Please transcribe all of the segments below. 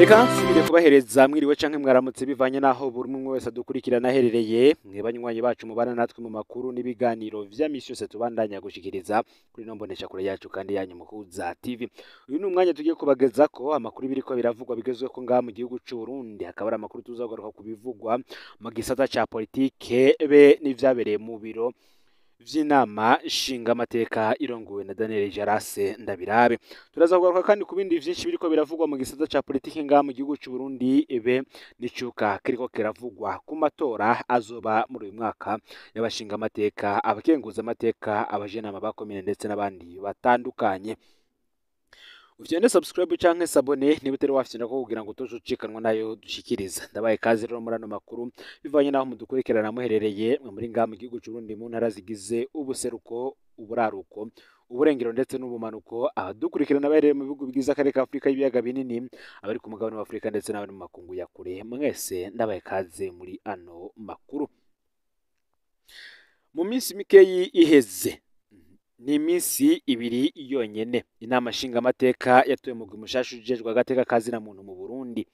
Reka nsubire kubahereza mwiriwe canke mwaramutse, bivanye naho buri umwe wese adukurikirana aherereye. Mwe banywanyi bacu mubana natwe mu makuru n'ibiganiro vya misi yose tubandanya gushikiriza kuri ino mboneshakure yacu kandi yanyu Muhuza TV. Uyu ni umwanya tugiye kubagezako amakuru biriko biravugwa bigezweho ngaha mu gihugu c'u Burundi. Hakaba ari amakuru tuzogaruka ku bivugwa mu gisata ca politike be n'ivyabereye mu biro vy'inama nshingamateka irongowe na Daniel Jarase Ndabirabe. Turaza kugaruka kandi ku bindi vyinshi biriko biravugwa mu gisata ca politike ngaha mu gihugu c'u Burundi, ebe n'icuka kiriko kiravugwa ku matora azoba muri uyu mwaka y'abashingamateka, abakenguzamateka, abajenama ba komine ndetse n'abandi batandukanye. Ufyonde subscribe canke s'abonner niba utari wafyonda ko kugira ngo utoje ucikanwa nayo dushikiriza. Ndabaye kaze rero muri ano makuru, bivanye naho mudukurikirana muherereye, mwe muri ngaha mu gihugu c'u Burundi mu ntara zigize ubuseruko, uburaruko, uburengero ndetse n'ubumanuko, abadukurikirana baherereye mu bihugu bigize akarere ka Afurika y'ibiyaga binini, abari ku mugabane wa Afurika ndetse n'abari mu makungu ya kure, mwese ndabaye kaze muri ano makuru. Mu minsi mikeyi iheze, ni iminsi 2 yonyene, inama nshingamateka yatoye umugwi mushasha ujejwe agateka ka zina muntu mu Burundi.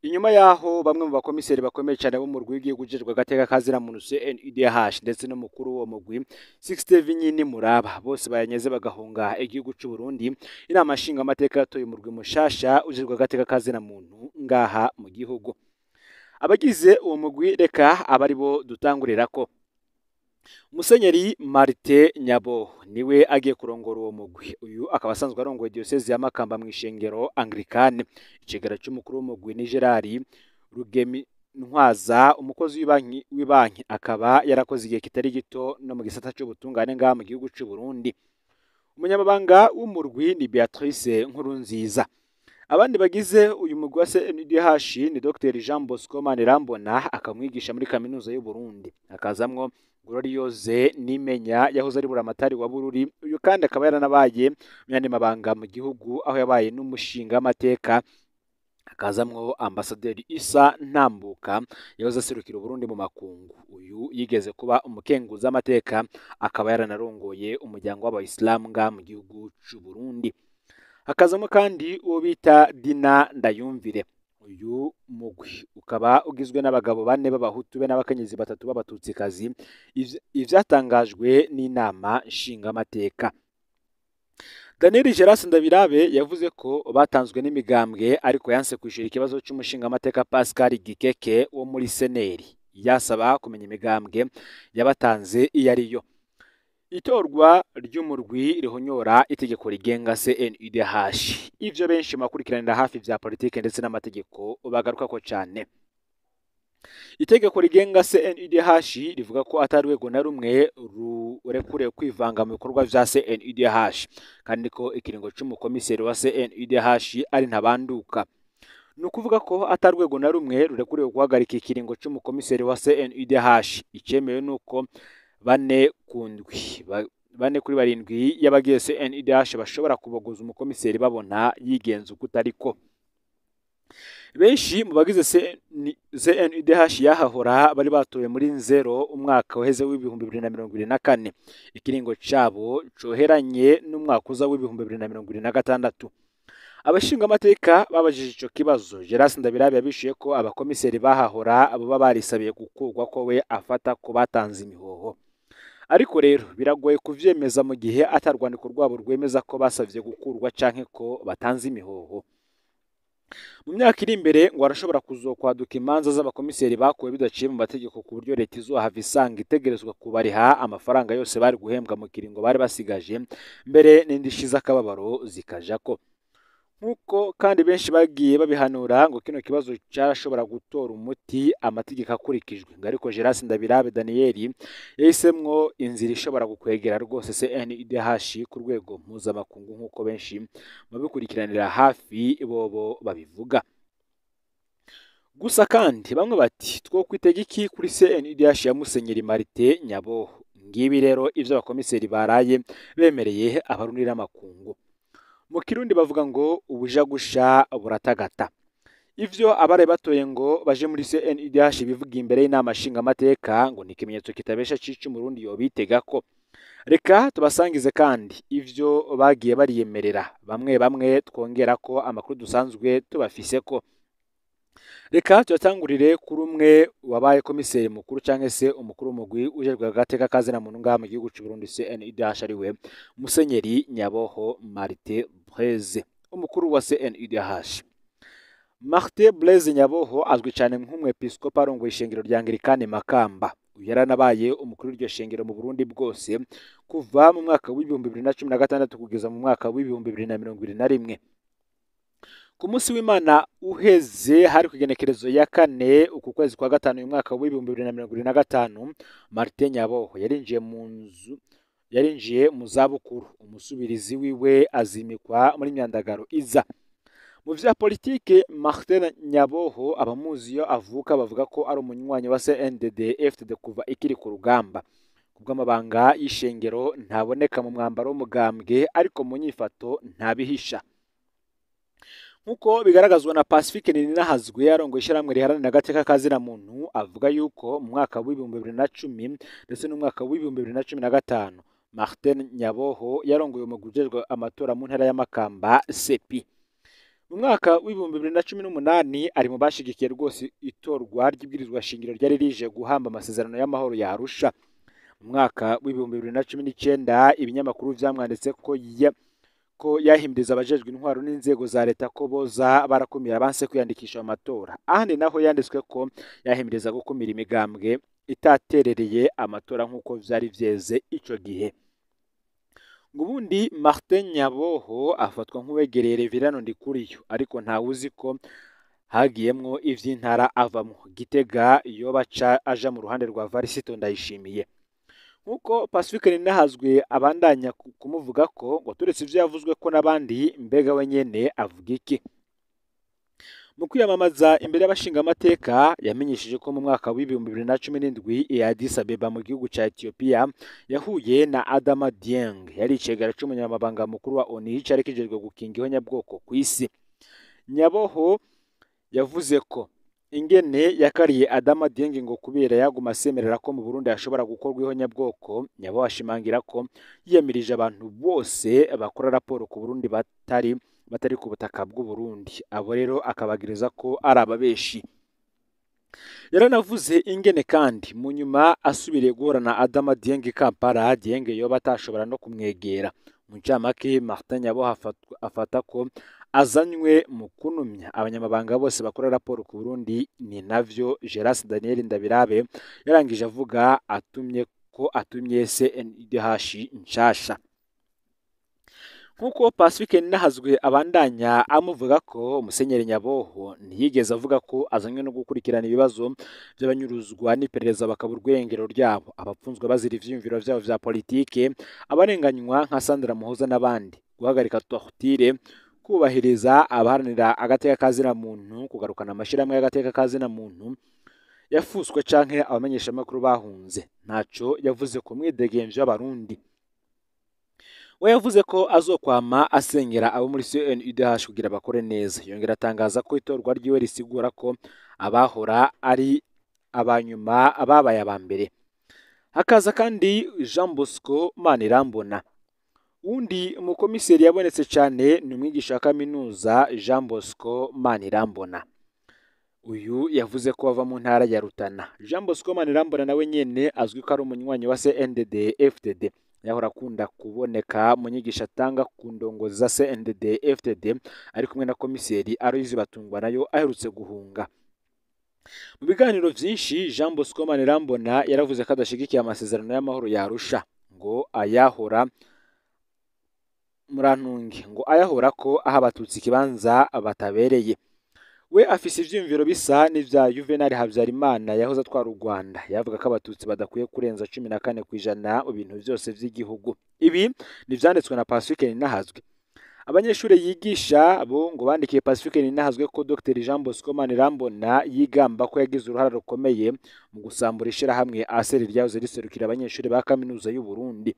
Inyuma yaho bamwe mu bakomiseri bakomeye cane bo mu rwego rw'igihugu ujejwe agateka ka zina muntu CNIDH ndetse n'umukuru w'uwo mugwi Sixte Vinyini Muraba bose bayanyeze bagahunga igihugu c'u Burundi, inama nshingamateka yatoye umurwi mushasha ujejwe agateka ka zina muntu ngaha mu gihugu. Abagize uwo mugwi reka aba aribo dutangurirako. Musenyeri Martin Nyabo niwe agiye kurongora uwo mugwi. Uyu akaba asanzwe arongoye diyosezi ya Makamba mw'ishengero Anglikane. Icegera c'umukuru w'umugwi ni Gerard Rugemi Ntwaza, umukozi w'ibanki, akaba yarakoze igihe kitari gito no mu gisata c'ubutungane ngaha mu gihugu c'u Burundi. Umunyamabanga w'umurwi ni Beatrice Nkurunziza. Abandi bagize uyu mugwi wa CNDH ni Dr Jean Bosco Manirambona, akamwigisha muri kaminuza y'u Burundi. Hakazamwo Gloriose Nimenya yahoze ari buramatari wa Bururi, uyu kandi akaba yaranabaye umunyamabanga mu gihugu aho yabaye n'umushinga amateka. Hakazamwo Ambasaderi Isa Ntambuka yahoze aserukira Burundi mu makungu. Uyu yigeze kuba umukenguza amateka, akaba yaranarongoye umuryango w'abayisilamu ngaha mu gihugu c'u Burundi. Hakazamo kandi uwo bita Dina Ndayumvire. Uyu mugwi ukaba ugizwe n'abagabo 4 b'abahutu be n'abakenyezi 3 b'abatutsikazi, ivyatangajwe n'inama nshingamateka. Daniel Gerard Ndabirabe yavuze ko batanzwe n'imigambwe, ariko yanse kwishura ikibazo c'umushingamateka Pascal Gikeke wo muri Seneri, yasaba kumenya imigambwe yabatanze iyo ariyo. Itorwa ry'umurwi rihonyora itegeko rigenga CNUDH, ivyo benshi makurikiranira hafi vya politike ndetse n'amategeko bagarukako cane. Itegeko rigenga CNUDH rivuga ko atari rwego na rumwe rurekure kwivanga mu bikorwa vya CNUDH, kandi ko ikiringo c'umukomiseri wa CNUDH ari ntabanduka. Ni ukuvuga ko atari rwego na rumwe rurekuriwe guhagarika ikiringo c'umukomiseri wa CNUDH. Icemewe nuko 4 ku ndwi, 4 kuri 7 y'abagize CNUDH bashobora kubogoza umukomiseri babona yigenza uko utariko. Benshi mu bagize CNUDH yahahora bari batowe muri nzero umwaka waheze w'ibihumbi bibiri na mirongo ibiri na kane. Ikiringo cabo coheranye n'umwaka uza w'ibihumbi bibiri na mirongo ibiri na gatandatu. Abashingamateka babajije ico kibazo, Gerard Ndabirabe yabishuye ko abakomiseri bahahora baba barisabiye gukurwa ko we afata ko batanze imihoho. Ariko rero biragoye kuvyemeza mu gihe atarwandiko rwabo rwemeza ko basavye gukurwa canke ko batanze imihoho. Mu myaka iri imbere ngo arashobora kuzokwaduka imanza z'abakomiseri bakuwe bidaciye mu mategeko, ku buryo leta izohava isanga itegerezwa kubariha amafaranga yose bari guhembwa mu kiringo bari basigaje, mbere n'indishi z'akababaro zikajako. Nkuko kandi benshi bagiye babihanura ngo kino kibazo cyarashobora gutora umuti amategeko akurikijwe, ngo ariko Gerard Ndabirabe Daniel yahisemwo inzira ishobora gukwegera rwose CNUDH ku rwego mpuzamakungu, nkuko benshi babikurikiranira hafi bobo babivuga. Gusa kandi bamwe bati twokwitega iki kuri CNUDH ya Musenyeri Martin Nyabo? Ngibi rero ivyo abakomiseri baraye bemereye abarundi n'amakungu. Mu Kirundi bavuga ngo ubujagusha buratagata. Ivyo abare batoye ngo baje muri CNUDH bivuga imbere y'inama nshingamateka ngo ni ikimenyetso kitabesha cica umurundi yobitega ko. Reka tubasangize kandi ivyo bagiye bariyemerera bamwe bamwe, twongera ko amakuru dusanzwe tubafise ko Reka turatangurire kuri umwe wabaye komiseri mukuru canke se umukuru w'umugwi ujejwe agateka kazina muntu ngaha mu gihugu c'u Burundi CNIDH, ariwe Musenyeri Nyaboho Martin Blaise, umukuru wa CNIDH. Martin Blaise Nyaboho azwi cyane nk'umwepiskopi arongoye ishengero rya Anglikane Makamba. Uyu yaranabaye umukuru w'iryo shengero mu Burundi bwose kuva mu mwaka w'2016 kugeza mu mwaka w'2021. Ku munsi w'Imana uheze, hari ku igenekerezo ya 4 uku kwezi kwa 5 uyu mwaka w'2025, Martin Nyaboho yarinjiye mu nzu, yarinjiye mu zabukuru. Umusubirizi wiwe azimikwa muri myandagaro iza. Mu vya politike, Martin Nyaboho abamuzi iyo avuka bavuga ko ari umunywanyi wa CNDD FDD kuva ikiri ku rugamba. Kubw'amabanga y'ishengero ntaboneka mu mwambaro w'umugambwe, ariko mu nyifato ntabihisha. Nkuko bigaragazwa na Pacifique Nininahazwe arongoye ishyirahamwe riharanira agateka kazina muntu, avuga yuko mu mwaka w'2010 ndetse n'umwaka w'2015 Martin Nyaboho yarongoye umugwi ujejwe amatora mu ntara ya Makamba CEPI. Mu mwaka w'2018 ari mu bashigikiye rwose itorwa ry'ibwirizwa shingiro ryari rije guhamba amasezerano y'amahoro ya Arusha. Mu mwaka w'2019 ibinyamakuru vyamwanditse ko yahimbiriza abajejwe intwaro n'inzego za leta ko boza barakumira abanse kwiyandikisha mu matora. Ahandi naho yanditswe ko yahimbiriza gukumira imigambwe itaterereye amatora nk'uko vyari vyeze ico gihe. Ubundi Martin Nyaboho afatwa nk'uwegereye Reverend Ndikuriyo, ariko ntawuzi ko hagiyemwo ivy'intara avamwo. Gitega yoba aja mu ruhande rwa Varisito Ndayishimiye. Nkuko Pacifique Nininahazwe abandanya kumuvuga ko ngo turetse ivyo yavuzwe ko n'abandi, mbega we nyene avuga iki? Mu kwiyamamaza imbere y'abashingamateka yamenyesheje ko mu mwaka w'2017 i Addis Abeba mu gihugu ca Ethiopia yahuye na Adama Dieng, yari icegera c'umunyamabanga mukuru wa ONU cari kijejwe gukinga ihonyabwoko kw'isi. Nyaboho yavuze ko ingene yakariye Adama Dieng ngo kubera yaguma asemerera ko mu Burundi hashobora gukorwa ihonyabwoko. Nyaboho ashimangira ko yiyamirije abantu bose bakora raporo ku Burundi batari ku butaka bw'u Burundi, abo rero akabagiriza ko ari ababeshi. Yaranavuze ingene kandi mu nyuma asubiriye guhura na Adama Dieng i Kampala, Dieng yoba atashobora no kumwegera. Mu ncamake, Martin Nyaboho afata ko azanywe mu kunumya abanyamabanga bose bakora raporo ku Burundi. Ni navyo Geras Daniel Ndabirabe yarangije avuga atumye ko atumye CNIDH nshasha. Nkuko Pacifique Nininahazwe abandanya amuvuga ko Musenyeri Nyaboho ntiyigeze avuga ko azanywe no gukurikirana ibibazo by'abanyuruzwa n'iperereza bakabura urwengero ryabo, abapfunzwe bazira ivyiyumviro vyabo vya politike, abarenganywa nka Sandra Muhoza n'abandi, guhagarika torture, kubahiriza abaharanira agateka kazina muntu, kugarukana amashirahamwe y'agateka kazina muntu yafuswe canke abamenyeshamakuru bahunze. Ntaco yavuze ku mwidegemvyo w'Abarundi. We yavuze ko azokwama asengera abo muri CNIDH kugira bakore neza. Yongera atangaza ko itorwa ryiwe risigura ko abahora ari abanyuma ababaye aba mbere. Hakaza kandi Jean Bosco Manirambona. Undi mukomiseri yabonetse cyane ni umwigisha wa kaminuza Jean Bosco Manirambona. Uyu yavuze ko ava mu ntara ya Rutana. Jean Bosco Manirambona nawe nyene azwi ko ari umunywanyi wa CNDD FDD. Yahora akunda kuboneka mu nyigisho atanga ku ndongozi za CNDD FDD ari kumwe na komiseri Aloys Batungwa nayo aherutse guhunga. Mu biganiro vyinshi Jean Bosco Manirambona yaravuze ko adashigikiye amasezerano y'amahoro ya Arusha, ngo ayahora murantunge, ngo ayahora ko aha abatutsi ikibanza batabereye. We afise ivyiyumviro bisa n'ivya Juvenal Habyarimana yahoze atwara u Rwanda. Yavuga ko abatutsi badakwiye kurenza 14% mu bintu vyose vy'igihugu. Ibi ni vyanditswe na Pacifique Nininahazwe. Abanyeshuri yigisha bo ngo bandikiye Pacifique Nininahazwe ko Dr Jean Bosco Manirambona yigamba ko yagize uruhara rukomeye mu gusambura ishirahamwe ASER ryahoze riserukira abanyeshuri ba kaminuza y'u Burundi.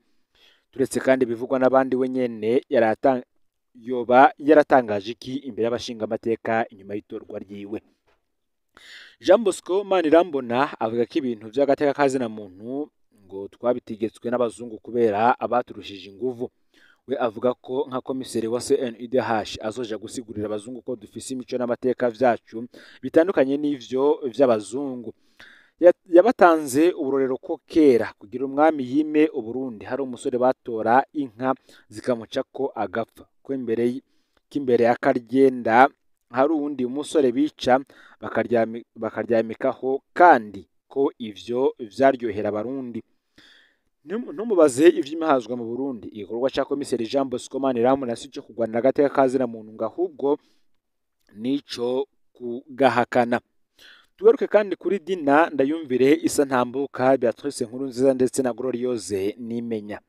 Turetse kandi bivugwa n'abandi, we nyene yoba yaratangaje iki imbere y'abashingamateka inyuma y'itorwa ryiwe? Jean Bosco Manirambona avuga ko ibintu vy'agateka kazina muntu ngo twabitegetswe n'abazungu kubera abaturushije inguvu. We avuga ko nka komiseri wa CNIDH azoja gusigurira abazungu ko dufise imico n'amateka vyacu bitandukanye n'ivyo vy'abazungu. Yabatanze uburorero ko kera kugira umwami yime Uburundi hari umusore batora inka zikamucako agapfa, ko imbere ya Karyenda hari uwundi musore bica bakaryamikaho, kandi ko ivyo vyaryohera Abarundi. Ntumubaze ivy'imihazwa mu Burundi. Igikorwa ca komiseri Jean Bosco Manirambona si ico kurwanira agateka ka zina muntu, ngo ahubwo nico kugahakana. Tugaruke kandi kuri Dina Ndayumvire, Isa Ntambuka, Beatrice Nkurunziza ndetse na Gloriose Nimenya.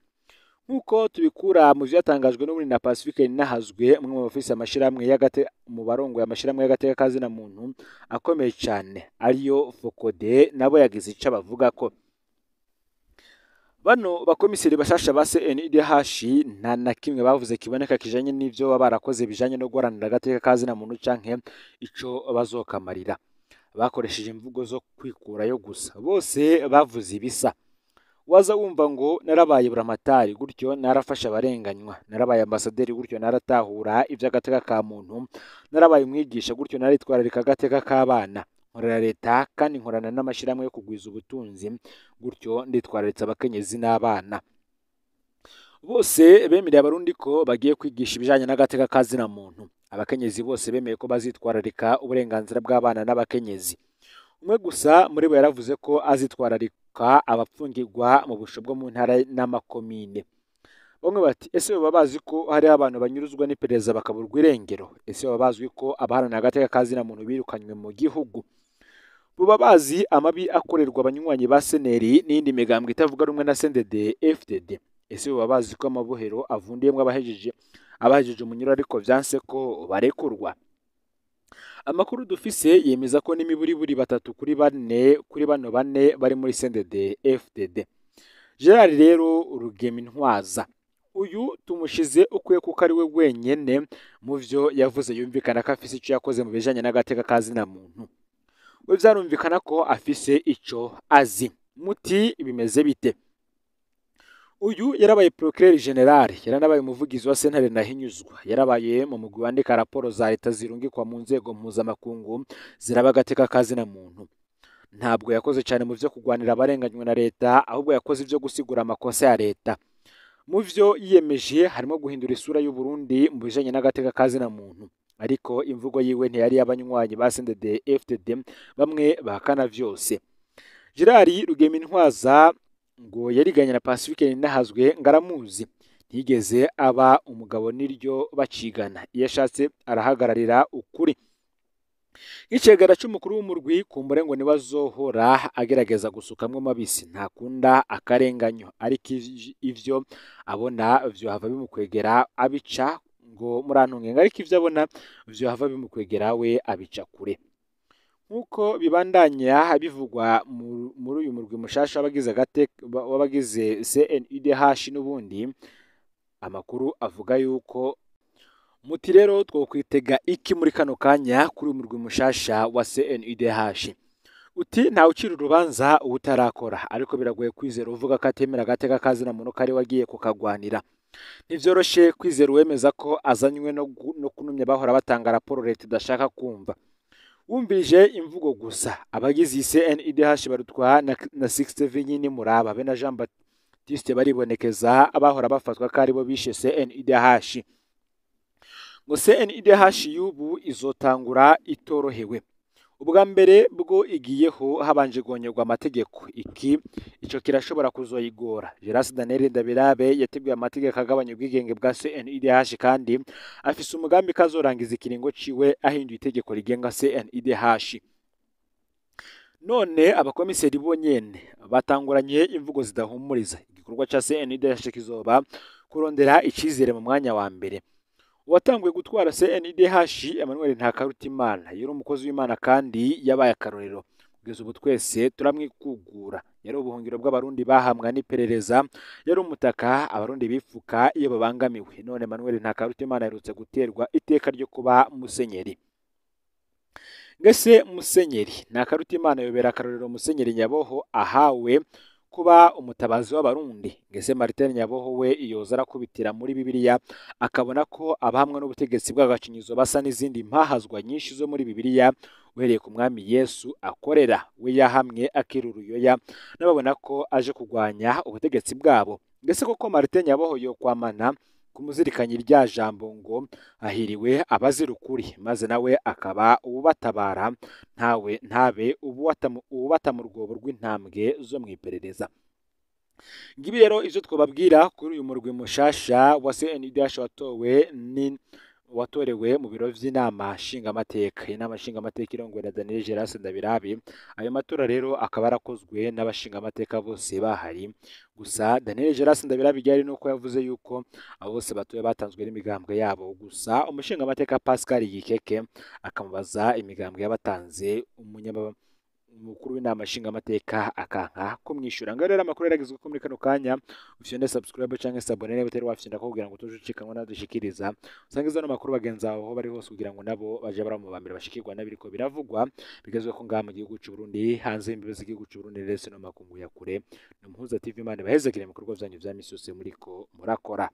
Nk'uko tubikura mu vyatangajwe n'ubundi na Pacifique Ninahazwe, umwe mu bafise amashirahamwe y'agate mu barongoye amashirahamwe y'agateka ka zina muntu akomeye cane ariyo Focode, nabo yagize ico bavuga ko bano bakomiseri bashasha ba CNIDH nta na kimwe bavuze kiboneka kijanye n'ivyo baba barakoze bijanye no guharanira agateka ka zina muntu canke ico bazokamarira. Bakoresheje imvugo zo kwikurayo gusa, bose bavuze ibisa. Waza wumva ngo narabaye buramatari gutyo narafasha abarenganywa, narabaye ambasaderi gutyo naratahura ivy'agateka ka muntu, narabaye umwigisha gutyo naritwararika agateka k'abana, nkorera leta kandi nkorana n'amashirahamwe yo kugwiza ubutunzi gutyo nditwararitse abakenyezi n'abana. Bose bemereye Abarundi ko bagiye kwigisha ibijanye n'agateka ka zina muntu. Abakenyezi bose bemeye ko bazitwararika uburenganzira bw'abana n'abakenyezi. Umwe gusa muri bo yaravuze ko azitwararika abapfungirwa mu busho bwo mu ntara n'amakomine. Bamwe bati ese baba bazi ko hariho abantu banyuruzwa n'iperereza bakaburwa irengero? Ese baba bazwi ko abaharanira agateka ka zina muntu birukanywe mu gihugu? Baba bazi amabi akorerwa abanywanyi ba Seneri n'iyindi migambwe itavuga rumwe na CNDD FDD? Ese baba bazi ko amabohero avundiyemwo abahejeje umunyururu ariko vyanse ko barekurwa? Amakuru dufise yemeza ko n'imiburiburi 3 kuri 4 kuri bano bane bari muri CNDD FDD. Gerard rero Rugemintwaza uyu tumushize ukwiye kuko ari we wenyene mu vyo yavuze yumvikana ko afise ico yakoze mu bijanye n'agateka ka zina muntu. We vyarumvikana ko afise ico azi. Muti bimeze bite? Uyu yarabaye procureur general, yaranabaye umuvugizi wa sentare Ntahinyuzwa, yarabaye mu mugwi wandika raporo za leta zirungikwa mu nzego mpuzamakungu ziraba agateka ka zina muntu. Ntabwo yakoze cyane mu vyo kugwanira abarenganywe na leta, ahubwo yakoze ivyo gusigura amakosa ya leta. Mu vyo yiyemeje harimo guhindura isura y'u Burundi mu bijanye n'agateka ka zina muntu. Ariko imvugo yiwe ntiyari y'abanywanyi ba CNDD FDD bamwe bahakana vyose. Gerard Rugemintwaza ngo yariganye na Pacifique Ninahazwe ngaramuzi, ntiyigeze aba umugabo n'iryo bacigana, iyo ashatse arahagararira ukuri. Nk'icegera c'umukuru w'umurwi kumbure ngo niwe azohora agerageza gusukamwo mabisi, ntakunda akarenganyo, ariko ivyo abona vyohava bimukwegera abica ngo murantunge, ariko ivyo abona vyohava bimukwegera we abica kure. Nkuko bibandanya bivugwa muri uyu murwi mushasha w'abagize CNIDH n'ubundi, amakuru avuga yuko muti rero twokwitega iki muri kano kanya kuri uyu murwi mushasha wa CNIDH. Uti ntawe ucira urubanza utarakora, ariko biragoye kwizera uvuga ko atemera agateka ka zina muntu kari wagiye kukagwanira. Ntivyoroshe kwizera uwemeza ko azanywe no kunumya bahora batanga raporo leta idashaka kumva. Wumvirije imvugo gusa, abagize iyi CNIDH barutwa na 6TV nyine muraba be na Jean Baptiste baribonekeza abahora bafatwa ko aribo bishe CNIDH. Ngo CNIDH y'ubu izotangura itorohewe. Ubwa mbere bwo igiyeho habanje guhonyorwa amategeko, iki ico kirashobora kuzoyigora. Gerard Daniel Ndabirabe yateguye amategeko agabanya ubwigenge bwa CNIDH kandi afise umugambi kazorangiza ikiringo ciwe ahinduye itegeko rigenga CNIDH. None abakomiseri bonyene batanguranye imvugo zidahumuriza. Igikorwa ca CNIDH kizoba kurondera icizere mu mwanya wa mbere. Uwatanguye gutwara CNIDH Emmanuel Ntakarutimana yari umukozi w'Imana kandi yabaye akarorero. Kugeza ubu twese turamwikugura. Yari ubuhungiro bw'Abarundi bahamwa n'iperereza, yari umutaka Abarundi bifuka iyo babangamiwe. None Emmanuel Ntakarutimana aherutse guterwa iteka ryo kuba musenyeri. Ngese musenyeri Ntakarutimana yobera akarorero musenyeri Nyaboho ahawe Kuba umutabazi w'Abarundi. Ngese Martin Nyaboho we yoza arakubitira muri Bibiliya, akabona ko abahamwa n'ubutegetsi bw'agacinyizo basa n'izindi mpahazwa nyinshi zo muri Bibiliya, uhereye ku mwami Yesu akorera, we yahamwe akira uruyoya, n'ababona ko aje kurwanya ubutegetsi bwabo. Ngese koko Martin Nyaboho yo kwamana kumuzirikanya irya jambo ngo hahiriwe abazira ukuri, maze nawe akaba uwubatabara, ntawe ntabe uwubata mu rwobo rw'intambwe zo mu iperereza. Ngibi rero ivyo twobabwira kuri uyu murwi mushasha wa CNDH watowe ni watorewe mu biro vy'inama nshingamateka. Inama nshingamateka irongowe na Daniel Gerase Ndabirabe. Ayo matora rero akaba yarakozwe n'abashingamateka bose bahari. Gusa Daniel Gerase Ndabirabe ryari nuko yavuze yuko abo bose batoye batanzwe n'imigambwe yabo. Gusa umushingamateka Pascal Gikeke akamubaza imigambwe yabatanze, umunyamabanga umukuru w'inama nshingamateka akanka kumwishyura. Ngaho rero amakuru yaragezwe ko muri kano kanya ufyonde subscribe canke s'abonner niba utari wafyonda, kugira ngo utuje ucikanwa nadushikiriza. Usangiza no makuru bagenzi bawe aho bari hose, kugira ngo nabo baje bara mu bambere bashikirwa n'abiriko biravugwa bigezwe ko ngaha mu gihugu c'u Burundi, hanze y'imbibe z'igihugu c'u Burundi, ndetse no makungu ya kure. Ni Umuhuza TV. Imana ibahezagire mu bikorwa vyanyu vya misi yose muriko murakora.